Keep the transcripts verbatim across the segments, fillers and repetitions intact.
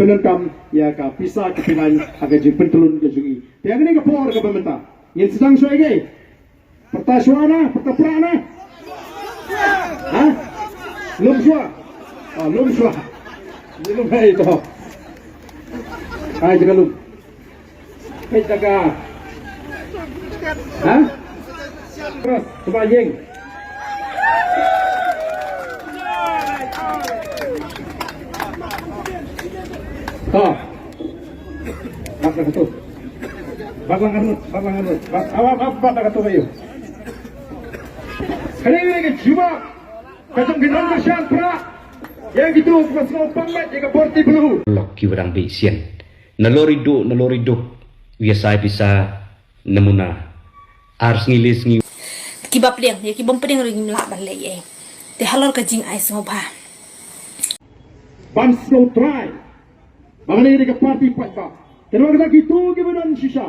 Pyndonkam ïa ka pisa ka pinang ha ka jingpyntlun ka jong ngi. Te ha kane ka por kaba mynta ngin sdang shuwa ïa ka. Pyrta shuwa na, pyrta prah na. Ha? Lum shuwa. Ah, lum shuwa. Lum hai to. Ai, jaga lum. Peit da ka. Ha? Terus, cuba jing. To. Bak da ka tu. Bak lang arnut, bak lang arnut. Bak, awak, awak, bak da ka tu kayu. Kali ni ka jubab. Ka jong ki nongkyrshan prah. Ïa kitu ki ba sngewpang met ïa ka party blue. Lok ki ba dang beh sien. Nalor i duh, nalor i duh. U ïa sai pisa namuna. Ar sngi le sngi. Ki ba pdiang, ïa ki bym pdiang ruh ngim lah ban leh ei. Te halor ka jingai sngewbha. Ban sngewtrai. Ba ngi dei ka party paidbah. Te namar kata kitu ki ba don shisha.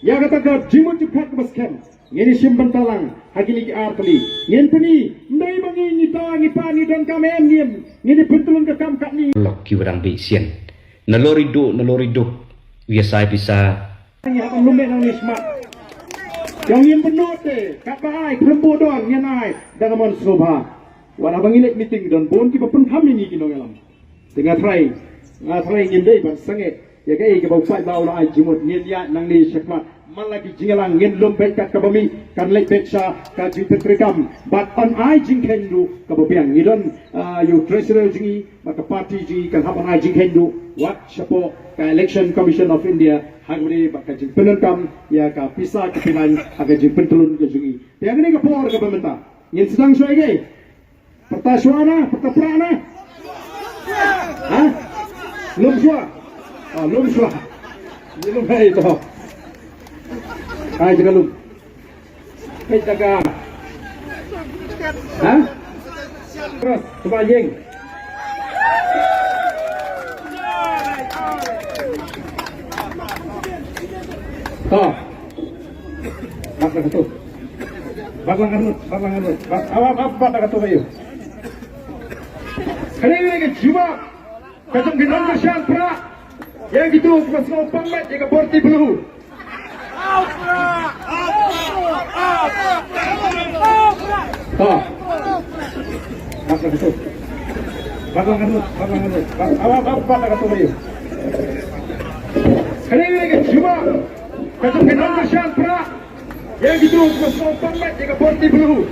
Ïa kata ka jingmut jingpyrkhat kaba skhem. Ngin ïa shim bynta lang ha kine ki ar tylli. Ngin pyni, ym dei ba ngi, ngi ta, ngi pa, ngi donkam em, ngin, ngin ïa pyntlun ka kam katne. Lok ki ba dang beh sien. Nalor i duh, nalor i duh. U ïa sai pisa. Ngi hap ban lum beh nangne shakhmat. Ïa ngim pynlut te, katba ai, khlem buh don, ngin ai da ka mon sngewbha. Wat haba ngi leit meeting don bun ki ba pyntham ïa ngi ki nongïalam. Te nga tharai, nga tharai ngim dei ban sangeh ïa kaei kaba u paidbah u la ai jingmut, ngin ïaid nangne shakhmat. Man la ki jingïalang ngin lum beit kat kaba mih, kan leit beit sha ka jingtreikam. Bad yn ai jingkheiñ duh kaba biang. Ngi don, ah, ïa u treasurer jong ngi, bad ka party jong ngi kan hap ban ai jingkheiñ duh wat shapoh ka Election Commission of India, ha kaba ïadei bad ka jingpyndonkam ïa ka pisa ka pinang ha ka jingpyntlun ka jong ngi. Te ha kane ka por kaba mynta ngin sdang shuwa ïa ka. Pyrta shuwa na, pyrta prah na. Ha? Lum shuwa. Ah, lum shuwa. Lum hai to. Ai, jaga lum. Peit da ka. Ha? Terus, cuba jing. To. Bak da ka tu. Bak lang arnut, bak lang arnut. Bak, awak, awak, bak da ka tu kayu. Kane ka jubab. Ka jong ki nongkyrshan prah. Ïa kitu ki ba sngewpang met ïa ka party blue. To. Bak da ka tu. Bak lang arnut, bak lang arnut. Bak, awak, awak, bak da ka tu kayu. Kane ka jubab. Ka jong ki nongkyrshan prah. Ïa kitu ki ba sngewpang met ïa ka party blue.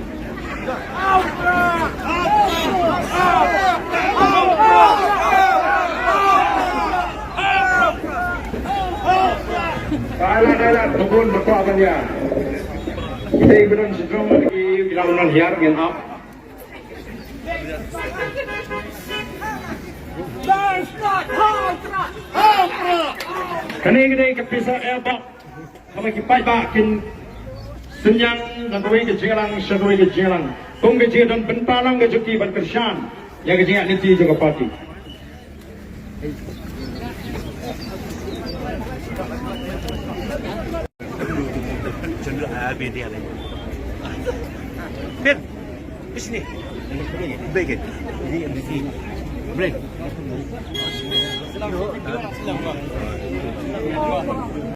Kaila, kaila, tubun betok kan ïa. Kita ibu dan sejong lagi bilang non hiar ngin ap. Kane ka dei ka pisa airbag. Kaba ki paidbah kin synñiang na kawei ka jingïalang sha kawei ka jingïalang. Kum ka jingdon bynta lang ka jong ki ban kyrshan ïa ka jingïaid lynti jong ka party. Pin, pin sini. Break. Break.